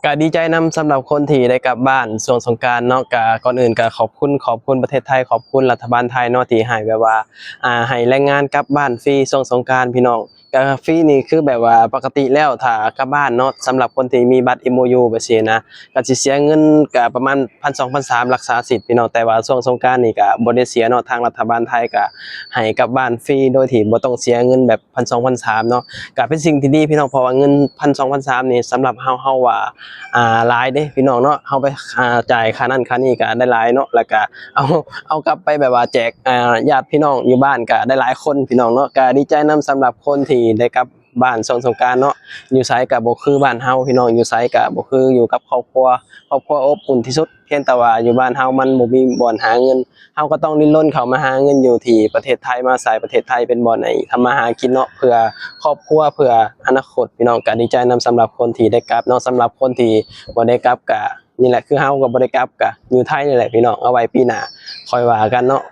ກະດີໃຈນຳສຳລັບຄົນທີ່ໄດ້ກັບບ້ານຊ່ວງສົງການເນາະ. ກະກ່ອນອື່ນກະຂອບຄຸນ ຂອບຄຸນປະເທດໄທ ຂອບຄຸນລັດຖະບານໄທເນາະ ທີ່ໃຫ້ແບບວ່າ ອ່າ ໃຫ້ແຮງງານກັບບ້ານຟຣີຊ່ວງສົງການພີ່ນ້ອງ. ກະຟຣີນີ້ຄືແບບວ່າປົກກະຕິແລ້ວຖ້າກັບບ້ານເນາະ ສຳລັບຄົນທີ່ມີບັດເອັມໂອຢູແບບຊີ້ນະ ກະຊິເສຍເງິນກະປະມານພັນສອງ ພັນສາມ ລັກສາສິດພີ່ນ້ອງ. ແຕ່ວ່າຊ່ວງສົງການນີ້ກະບໍ່ໄດ້ເສຍເນາະ ທາງລັດຖະບານໄທກະໃຫ້ກັບບ້ານຟຣີໂດຍທີ່ບໍ່ຕ້ອງເສຍເງິນແບບ ພັນສອງ ພັນສາມ ເນາະ ກະເປັນສິ່ງທີ່ດີພີ່ນ້ອງ ເພາະວ່າເງິນພັນສອງ ພັນສາມ ນີ້ສຳລັບເຮົາ ເຮົາວ່າ ອ່າ ຫຼາຍເດ້ພີ່ນ້ອງເນາະ. ເຮົາໄປ ອ່າ ຈ່າຍຄ່ານັ້ນຄ່ານີ້ກະໄດ້ຫຼາຍເນາະ ແລ້ວກະເອົາ ເອົາກັບໄປແບບວ່າແຈກ ອ່າ ຍາດພີ່ນ້ອງຢູ່ບ້ານກະໄດ້ຫຼາຍຄົນພີ່ນ້ອງເນາະ. ກະດີໃຈນຳສຳລັບຄົນທີ່ໄດ້ກັບບ້ານຊ່ວງສົງການເນາະ. ຢູ່ໃສກະບໍ່ຄືບ້ານເຮົາພີ່ນ້ອງ ຢູ່ໃສກະບໍ່ຄືຢູ່ກັບຄອບຄົວ ຄອບຄົວອົບອຸ່ນທີ່ສຸດ. ພຽງແຕ່ວ່າຢູ່ບ້ານເຮົາມັນບໍ່ມີບ່ອນຫາເງິນ ເຮົາກໍຕ້ອງດີ້ນລົນເຂົ້າມາຫາເງິນຢູ່ທີ່ປະເທດໄທ ມາອາໄສປະເທດໄທເປັນບ່ອນໃຫ້ທຳມາຫາກິນເນາະ ເພື່ອຄອບຄົວ ເພື່ອອະນາຄົດພີ່ນ້ອງ. ກະດີໃຈນຳສຳລັບຄົນທີ່ໄດ້ກັບເນາະ ສຳລັບຄົນທີ່ບໍ່ໄດ້ກັບກະນີ້ແຫຼະ ຄືເຮົາກໍບໍ່ໄດ້ກັບ ກະຢູ່ໄທນີ້ແຫຼະພີ່ນ້ອງ ເອົາໄວ້ປີໜ້າຄ່ອຍວ່າກັນເນາະ.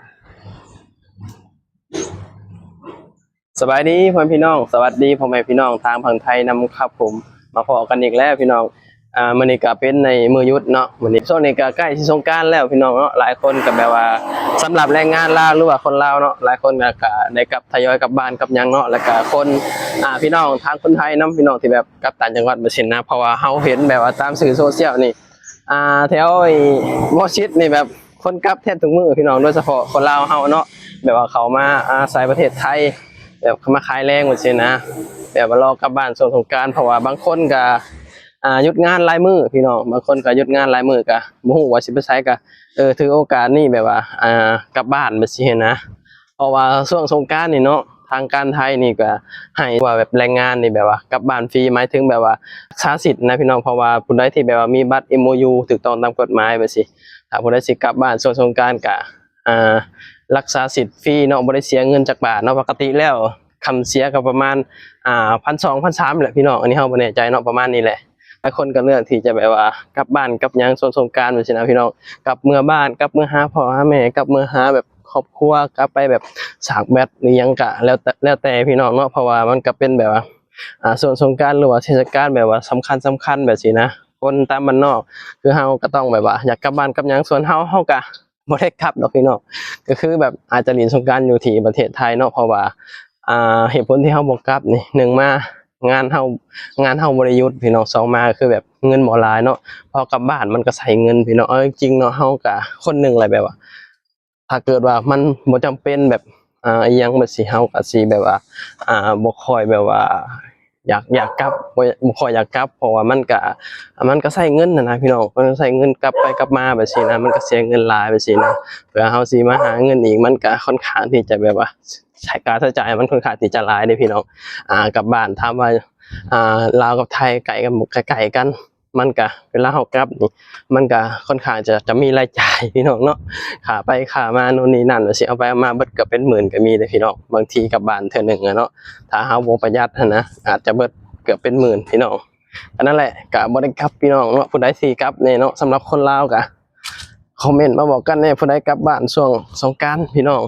ສະບາຍດີພໍ່ແມ່ພີ່ນ້ອງ ສະຫວັດດີພໍ່ແມ່ພີ່ນ້ອງທາງຝັ່ງໄທນຳຄັບຜົມ ມາພໍ້ກັນອີກແລ້ວພີ່ນ້ອງ. ອ່າ ມື້ນີ້ກະເປັນໃນມື້ຢຸດເນາະ ມື້ນີ້ ຊ່ວງນີ້ກະໃກ້ຊິສົງການແລ້ວພີ່ນ້ອງເນາະ. ຫຼາຍຄົນກະແບບວ່າ ສຳລັບແຮງງານລາວ ຫຼືວ່າຄົນລາວເນາະ ຫຼາຍຄົນກະ ກະໄດ້ກັບ ທະຍອຍກັບບ້ານກັບຫຍັງເນາະ. ແລ້ວກະຄົນ ອ່າ ພີ່ນ້ອງທາງຄົນໄທນຳ ພີ່ນ້ອງທີ່ແບບກັບຕ່າງຈັງຫວັດແບບຊີ້ນະ ເພາະວ່າເຮົາເຫັນແບບວ່າຕາມສື່ໂຊຊຽວນີ້ ອ່າ ແຖວໄອ້ ມໍຊິດນີ້ແບບຄົນກັບແທບທຸກມື້ພີ່ນ້ອງ ໂດຍສະເພາະຄົນລາວເຮົາເນາະ ແບບວ່າເຂົ້າມາອາໄສປະເທດໄທ ແບບເຂົ້າມາຂາຍແລງວ່າຊີ້ນະ ແບບວ່າລໍກັບບ້ານຊ່ວງສົງການ. ເພາະວ່າບາງຄົນກະ ອ່າ ຢຸດງານຫຼາຍມື້ພີ່ນ້ອງ ບາງຄົນກະຢຸດງານຫຼາຍມື້ ກະບໍ່ຮູ້ວ່າຊິໄປໃສ ກະ ເອີ ຖືໂອກາດນີ້ແບບວ່າ ອ່າ ກັບບ້ານແບບຊີ້ຫັ້ນນະ. ເພາະວ່າຊ່ວງສົງການນີ້ເນາະ ທາງການໄທນີ້ກະໃຫ້ວ່າແບບແຮງງານນີ້ແບບວ່າກັບບ້ານຟຣີ ໝາຍເຖິງແບບວ່າຮັກສາສິດນະພີ່ນ້ອງ. ເພາະວ່າຜູ້ໃດທີ່ແບບວ່າມີບັດເອັມໂອຢູຖືກຕ້ອງຕາມກົດໝາຍແບບຊີ້ ຖ້າຜູ້ໃດຊິກັບບ້ານຊ່ວງສົງການກະ ອ່າ ຮັກສາສິດຟຣີເນາະ ບໍ່ໄດ້ເສຍເງິນຈັກບາດເນາະ. ປົກກະຕິແລ້ວຄຳເສຍກໍປະມານ ອ່າ ພັນສອງ ພັນສາມ ແຫຼະພີ່ນ້ອງ ອັນນີ້ເຮົາບໍ່ແນ່ໃຈເນາະ ປະມານນີ້ແຫຼະ. ຫຼາຍຄົນກໍເລືອກທີ່ຈະແບບວ່າກັບບ້ານກັບຫຍັງຊ່ວງສົງການແບບຊີ້ນະພີ່ນ້ອງ ກັບເມືອບ້ານ ກັບເມືອຫາພໍ່ຫາແມ່ ກັບເມືອຫາແບບຄອບຄົວ ກັບໄປແບບສາກແບັດ ຫຼືຫຍັງກະແລ້ວແຕ່ ແລ້ວແຕ່ພີ່ນ້ອງເນາະ. ເພາະວ່າມັນກະເປັນແບບວ່າ ອ່າ ຊ່ວງສົງການ ຫຼືວ່າເທດສະການແບບວ່າສຳຄັນ ສຳຄັນແບບຊີ້ນະ ຄົນຕາມບ້ານນອກຄືເຮົາກໍຕ້ອງແບບວ່າຢາກກັບບ້ານກັບຫຍັງ. ສ່ວນເຮົາ ເຮົາກະ ບໍ່ໄດ້ກັບດອກພີ່ນ້ອງ ກໍຄືແບບອາດຈະຫຼິ້ນສົງການຢູ່ທີ່ປະເທດໄທເນາະ. ເພາະວ່າ ອ່າ ເຫດຜົນທີ່ເຮົາບໍ່ກັບນີ້ ໜຶ່ງມາງານເຮົາ ງານເຮົາບໍ່ໄດ້ຢຸດພີ່ນ້ອງ ສອງມາກໍຄືແບບເງິນບໍ່ຫຼາຍເນາະ. ພໍກັບບ້ານມັນກໍໃຊ້ເງິນພີ່ນ້ອງ ເອົາຈິງໆເນາະ ເຮົາກໍຄົນໜຶ່ງແຫຼະ ແບບວ່າຖ້າເກີດວ່າມັນບໍ່ຈຳເປັນແບບ ອ່າ ອີ່ຫຍັງແບບຊີ້ ເຮົາກໍຊິແບບວ່າ ອ່າ ບໍ່ຄ່ອຍແບບວ່າ ຢາກ ຢາກກັບ ບໍ່ ບໍ່ຄ່ອຍຢາກກັບ ເພາະວ່າມັນກະ ມັນກະໃຊ້ເງິນຫັ້ນນະພີ່ນ້ອງ ມັນກະໃຊ້ເງິນກັບໄປກັບມາແບບຊີ້ນະ ມັນກະເສຍເງິນຫຼາຍແບບຊີ້ນະ. ເພື່ອເຮົາຊິມາຫາເງິນອີກ ມັນກະຄ່ອນຂ້າງທີ່ຈະແບບວ່າ ໃຊ້ ຄ່າໃຊ້ຈ່າຍມັນຄ່ອນຂ້າງທີ່ຈະຫຼາຍເດ້ພີ່ນ້ອງ. ອ່າ ກັບບ້ານ ຖາມວ່າ ອ່າ ລາວກັບໄທໃກ້ກັນບໍ່? ໃກ້ໆກັນ. ມັນກະ ເວລາເຮົາກັບນີ້ ມັນກະຄ່ອນຂ້າງຈະ ຈະມີລາຍຈ່າຍພີ່ນ້ອງເນາະ ຄ່າໄປຄ່າມາໂນ່ນນີ້ນັ້ນ ຊິເອົາໄປເອົາມາເບິດເກືອບເປັນໝື່ນກໍມີເດ້ພີ່ນ້ອງ. ບາງທີກັບບ້ານເທື່ອໜຶ່ງອະເນາະ ຖ້າເຮົາບໍ່ປະຢັດຫັ້ນນະ ອາດຈະເບິດເກືອບເປັນໝື່ນພີ່ນ້ອງ. ກໍນັ້ນແຫຼະ ກໍບໍ່ໄດ້ກັບພີ່ນ້ອງເນາະ. ຜູ້ໃດທີ່ກັບແດ່ເນາະ ສຳລັບຄົນລາວກໍຄອມເມັນມາບອກກັນແດ່ ຜູ້ໃດກັບບ້ານຊ່ວງສົງການພີ່ນ້ອງ.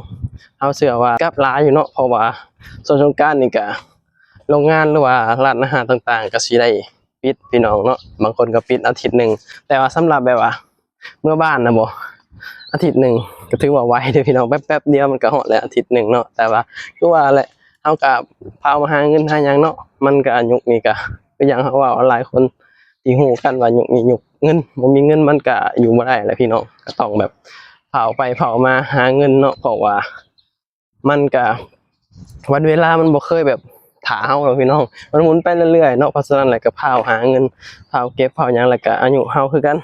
ເຮົາເຊື່ອວ່າກັບຫຼາຍຢູ່ເນາະ ເພາະວ່າຊ່ວງສົງການນີ້ກໍໂຮງງານ ຫຼືວ່າຮ້ານອາຫານຕ່າງໆ ກໍຊິໄດ້ ປິດພີ່ນ້ອງເນາະ ບາງຄົນກໍປິດອາທິດໜຶ່ງ. ແຕ່ວ່າສຳລັບແບບວ່າເມືອບ້ານນະບໍ ອາທິດໜຶ່ງກໍຖືວ່າໄວເດ້ພີ່ນ້ອງ ແປັບໆດຽວມັນກໍຮອດແລ້ວອາທິດໜຶ່ງເນາະ. ແຕ່ວ່າຄືວ່າແຫຼະ ເຮົາກໍພາວມາຫາເງິນຫາຫຍັງເນາະ ມັນກໍຍຸກນີ້ກໍຄືຢ່າງເຮົາເວົ້າ ຫຼາຍຄົນທີ່ຮູ້ກັນວ່າຍຸກນີ້ຍຸກເງິນ ບໍ່ມີເງິນມັນກໍຢູ່ບໍ່ໄດ້ແຫຼະພີ່ນ້ອງ. ກໍຕ້ອງແບບພາວໄປພາວມາຫາເງິນເນາະ ເພາະວ່າ ມັນກະ ວັນເວລາມັນບໍ່ເຄີຍແບບຖ້າເຮົາດອກພີ່ນ້ອງ ມັນໝູນໄປເລື້ອຍໆເນາະ. ເພາະສະນັ້ນແຫຼະ ກະພາວຫາເງິນ ພາວເກັບ ພາວຫຍັງ ແລ້ວກະອາຍຸເຮົາຄືກັນ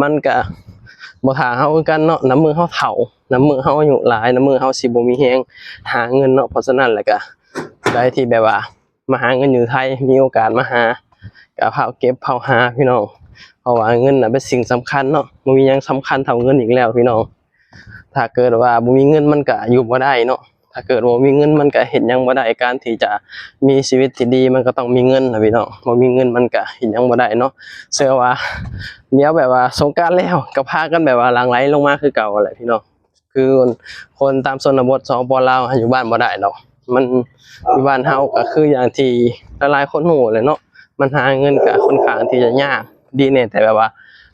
ມັນກະບໍ່ຖ້າເຮົາຄືກັນເນາະ. ນຳມື້ເຮົາເຖົ້າ ນຳມື້ເຮົາອາຍຸຫຼາຍ ນຳມື້ເຮົາຊິບໍ່ມີແຮງຫາເງິນເນາະ. ເພາະສະນັ້ນແຫຼະ ກະຜູ້ໃດທີ່ແບບວ່າ ມາຫາເງິນຢູ່ໄທ ມີໂອກາດມາຫາ ກໍພາວເກັບພາວຫາພີ່ນ້ອງ ເພາະວ່າເງິນນະເປັນສິ່ງສຳຄັນເນາະ. ບໍ່ມີຫຍັງສຳຄັນເທົ່າເງິນອີກແລ້ວພີ່ນ້ອງ. ຖ້າເກີດວ່າບໍ່ມີເງິນມັນກະຢູ່ບໍ່ໄດ້ເນາະ. ຖ້າເກີດວ່າບໍ່ມີເງິນມັນກະເຮັດຫຍັງບໍ່ໄດ້. ການທີ່ຈະມີຊີວິດທີ່ດີມັນກໍຕ້ອງມີເງິນນະພີ່ນ້ອງ. ບໍ່ມີເງິນມັນກະເຮັດຫຍັງບໍ່ໄດ້ເນາະ. ເຊື່ອວ່າດຽວແບບວ່າສົງການແລ້ວກໍພາກັນແບບວ່າຫຼັ່ງໄຫຼລົງມາຄືເກົ່າແຫຼະພີ່ນ້ອງ. ຄືຄົນຕາມຊົນນະບົດ ສປປ ລາວ ຢູ່ບ້ານບໍ່ໄດ້ດອກ. ມັນຢູ່ບ້ານເຮົາກໍຄືຢ່າງທີ່ຫຼາຍໆຄົນຮູ້ແຫຼະເນາະ ມັນຫາເງິນກໍຄ່ອນຂ້າງທີ່ຈະຍາກ ດີແດ່ ແຕ່ແບບວ່າ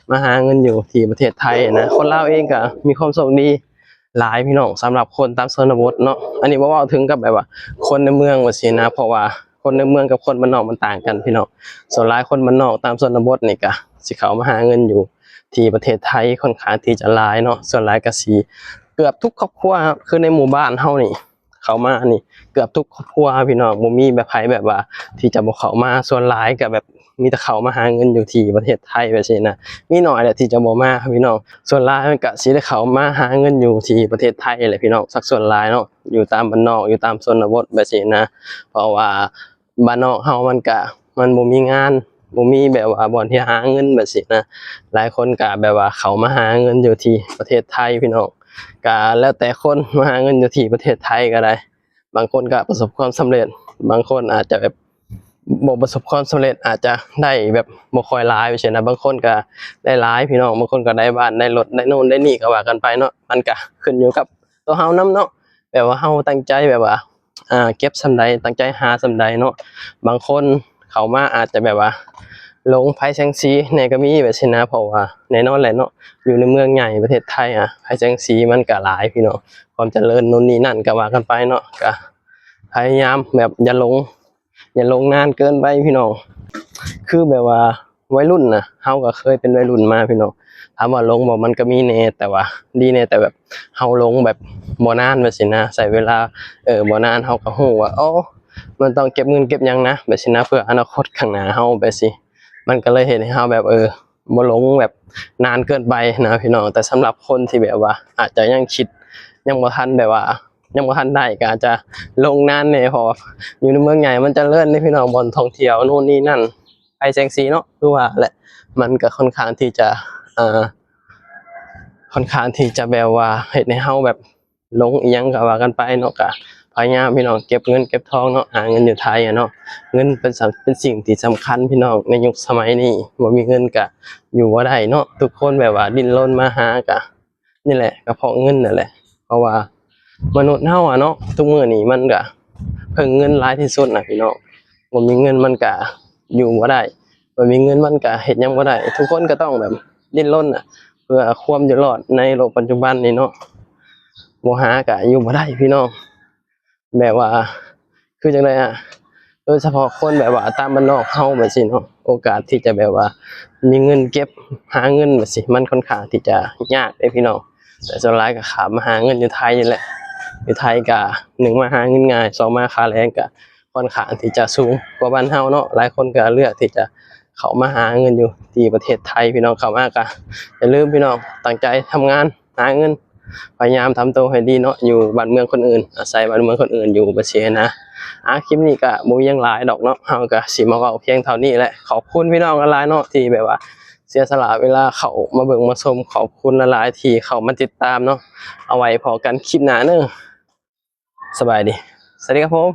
ມາຫາເງິນຢູ່ທີ່ປະເທດໄທນະ. ຄົນລາວເອງກໍມີຄວາມໂຊກດີຫຼາຍພີ່ນ້ອງ ສຳລັບຄົນຕາມຊົນນະບົດເນາະ. ອັນນີ້ບໍ່ເວົ້າເຖິງກັບແບບວ່າຄົນໃນເມືອງວ່າຊີ້ນະ ເພາະວ່າຄົນໃນເມືອງກັບຄົນບ້ານນອກມັນຕ່າງກັນພີ່ນ້ອງ. ສ່ວນຫຼາຍຄົນບ້ານນອກຕາມຊົນນະບົດນີ້ກໍຊິເຂົ້າມາຫາເງິນຢູ່ທີ່ປະເທດໄທຄ່ອນຂ້າງທີ່ຈະຫຼາຍເນາະ. ສ່ວນຫຼາຍກໍຊິເກືອບທຸກຄອບຄົວ ຄືໃນໝູ່ບ້ານເຮົານີ້ ເຂົ້າມານີ້ເກືອບທຸກຄອບຄົວພີ່ນ້ອງ ບໍ່ມີແບບໃຜແບບວ່າທີ່ຈະບໍ່ເຂົ້າມາ. ສ່ວນຫຼາຍກໍແບບມີແຕ່ເຂົ້າມາຫາເງິນຢູ່ທີ່ປະເທດໄທແບບຊີ້ນະ. ມີໜ້ອຍແຫຼະທີ່ຈະບໍ່ມາພີ່ນ້ອງ. ສ່ວນຫຼາຍມັນກໍຊິໄດ້ເຂົ້າມາຫາເງິນຢູ່ທີ່ປະເທດໄທແຫຼະພີ່ນ້ອງ ສັກສ່ວນຫຼາຍເນາະ ຢູ່ຕາມບ້ານນອກ ຢູ່ຕາມຊົນນະບົດແບບຊີ້ນະ. ເພາະວ່າບ້ານນອກເຮົາມັນກະ ມັນບໍ່ມີງານ ບໍ່ມີແບບວ່າບ່ອນທີ່ຫາເງິນແບບຊີ້ນະ. ຫຼາຍຄົນກະແບບວ່າເຂົ້າມາຫາເງິນຢູ່ທີ່ປະເທດໄທພີ່ນ້ອງ. ກະແລ້ວແຕ່ຄົນ ມາຫາເງິນຢູ່ທີ່ປະເທດໄທກໍໄດ້. ບາງຄົນກໍປະສົບຄວາມສຳເລັດ ບາງຄົນອາດຈະແບບບໍ່ປະສົບຄວາມສຳເລັດ ອາດຈະໄດ້ແບບບໍ່ຄ່ອຍຫຼາຍແບບຊີ້ນະ. ບາງຄົນກໍໄດ້ຫຼາຍພີ່ນ້ອງ ບາງຄົນກໍໄດ້ບ້ານ ໄດ້ລົດ ໄດ້ໂນ່ນໄດ້ນີ້ ກໍວ່າກັນໄປເນາະ. ມັນກໍຂຶ້ນຢູ່ກັບ ຕົວເຮົານຳເນາະ ແບບວ່າເຮົາຕັ້ງໃຈແບບວ່າ ອ່າ ເກັບສ່ຳໃດ ຕັ້ງໃຈຫາສ່ຳໃດເນາະ. ບາງຄົນເຂົ້າມາອາດຈະແບບວ່າຫຼົງໄຟແສງສີແດ່ກໍມີແບບຊີ້ນະ ເພາະວ່າແນ່ນອນແຫຼະເນາະ ຢູ່ໃນເມືອງໃຫຍ່ປະເທດໄທອະ ໄຟແສງສີມັນກໍຫຼາຍພີ່ນ້ອງ ຄວາມຈະເລີນໂນ່ນນີ້ນັ້ນກໍວ່າກັນໄປເນາະ. ກໍພະຍາຍາມແບບຢ່າຫຼົງ ຢ່າຫຼົງນານເກີນໄປພີ່ນ້ອງ. ຄືແບບວ່າໄວລຸ້ນນະ ເຮົາກໍເຄີຍເປັນໄວລຸ້ນມາພີ່ນ້ອງ. ຖາມວ່າຫຼົງບໍ່ ມັນກໍມີແດ່ ແຕ່ວ່າດີແດ່ ແຕ່ແບບເຮົາຫຼົງແບບບໍ່ນານແບບຊີ້ນະ ໃຊ້ເວລາ ເອີ ບໍ່ນານ ເຮົາກໍຮູ້ວ່າ ໂອ້ ມັນຕ້ອງເກັບເງິນເກັບຫຍັງນະແບບຊີ້ນະ ເພື່ອອະນາຄົດຂ້າງໜ້າເຮົາແບບຊີ້. ມັນກໍເລີຍເຮັດໃຫ້ເຮົາແບບ ເອີ ບໍ່ຫຼົງແບບນານເກີນໄປນະພີ່ນ້ອງ. ແຕ່ສຳລັບຄົນທີ່ແບບວ່າອາດຈະຍັງຄິດ ຍັງບໍ່ທັນແບບວ່າ ຍັງບໍ່ທັນໄດ້ ກໍອາດຈະຫຼົງນານແດ່ ເພາະວ່າຢູ່ໃນເມືອງໃຫຍ່ມັນຈະເລີນເດ້ພີ່ນ້ອງ ບ່ອນທ່ອງທ່ຽວໂນ່ນນີ້ນັ້ນ ໄຟແສງສີເນາະ ຄືວ່າແຫຼະ ມັນກໍຄ່ອນຂ້າງທີ່ຈະ ອ່າ ຄ່ອນຂ້າງທີ່ຈະແບບວ່າເຮັດໃຫ້ເຮົາແບບຫຼົງອີ່ຫຍັງກໍວ່າກັນໄປເນາະ. ກໍພະຍາຍາມພີ່ນ້ອງເກັບເງິນເກັບທອງເນາະ ຫາເງິນຢູ່ໄທອະເນາະ. ເງິນເປັນສຳ ເປັນສິ່ງທີ່ສຳຄັນພີ່ນ້ອງ ໃນຍຸກສະໄໝນີ້ ບໍ່ມີເງິນກໍຢູ່ບໍ່ໄດ້ເນາະ. ທຸກຄົນແບບວ່າດີ້ນລົນມາຫາ ກໍ ນີ້ແຫຼະ ກໍເພາະເງິນນັ້ນແຫຼະ ເພາະວ່າມະນຸດເຮົາອະເນາະ ທຸກມື້ນີ້ມັນກະເພິ່ງເງິນຫຼາຍທີ່ສຸດນະພີ່ນ້ອງ. ບໍ່ມີເງິນມັນກະຢູ່ບໍ່ໄດ້ ບໍ່ມີເງິນມັນກະເຮັດຫຍັງບໍ່ໄດ້. ທຸກຄົນກໍຕ້ອງແບບດີ້ນລົນນະ ເພື່ອຄວາມຢູ່ລອດໃນໂລກປັດຈຸບັນນີ້ເນາະ. ບໍ່ຫາກະຢູ່ບໍ່ໄດ້ພີ່ນ້ອງ. ແບບວ່າຄືຈັ່ງໃດອະ ໂດຍສະເພາະຄົນແບບວ່າຕາມບ້ານນອກເຮົາແບບຊີ້ເນາະ ໂອກາດທີ່ຈະແບບວ່າມີເງິນເກັບ ຫາເງິນແບບຊີ້ ມັນຄ່ອນຂ້າງທີ່ຈະຍາກເດ້ພີ່ນ້ອງ. ແຕ່ສ່ວນຫຼາຍກໍຂ້າມມາຫາເງິນຢູ່ໄທນີ້ແຫຼະ. ຢູ່ໄທກໍໜຶ່ງມາຫາເງິນງ່າຍ ສອງມາຄ່າແຮງກໍຄ່ອນຂ້າງທີ່ຈະສູງກວ່າບ້ານເຮົາເນາະ. ຫຼາຍຄົນກໍເລືອກທີ່ຈະເຂົ້າມາຫາເງິນຢູ່ທີ່ປະເທດໄທພີ່ນ້ອງ. ເຂົ້າມາກໍຢ່າລືມພີ່ນ້ອງ ຕັ້ງໃຈທຳງານ ຫາເງິນ ພະຍາຍາມທຳໂຕໃຫ້ດີເນາະ ຢູ່ບ້ານເມືອງຄົນອື່ນ ອາໄສບ້ານເມືອງຄົນອື່ນຢູ່ແບບຊີ້ນະ. ອາ ຄລິບນີ້ກະບໍ່ມີຫຍັງຫຼາຍດອກເນາະ ເຮົາກະຊິມາເວົ້າພຽງເທົ່ານີ້ແຫຼະ. ຂອບຄຸນພີ່ນ້ອງຫຼາຍໆເນາະ ທີ່ແບບວ່າເສຍສະຫຼະເວລາເຂົ້າມາເບິ່ງມາຊົມ. ຂອບຄຸນຫຼາຍໆທີ່ເຂົ້າມາຕິດຕາມເນາະ. ເອົາໄວ້ພໍ້ກັນຄລິບໜ້າເນີ. ສະບາຍດີ. ສະຫວັດດີຄັບຜົມ.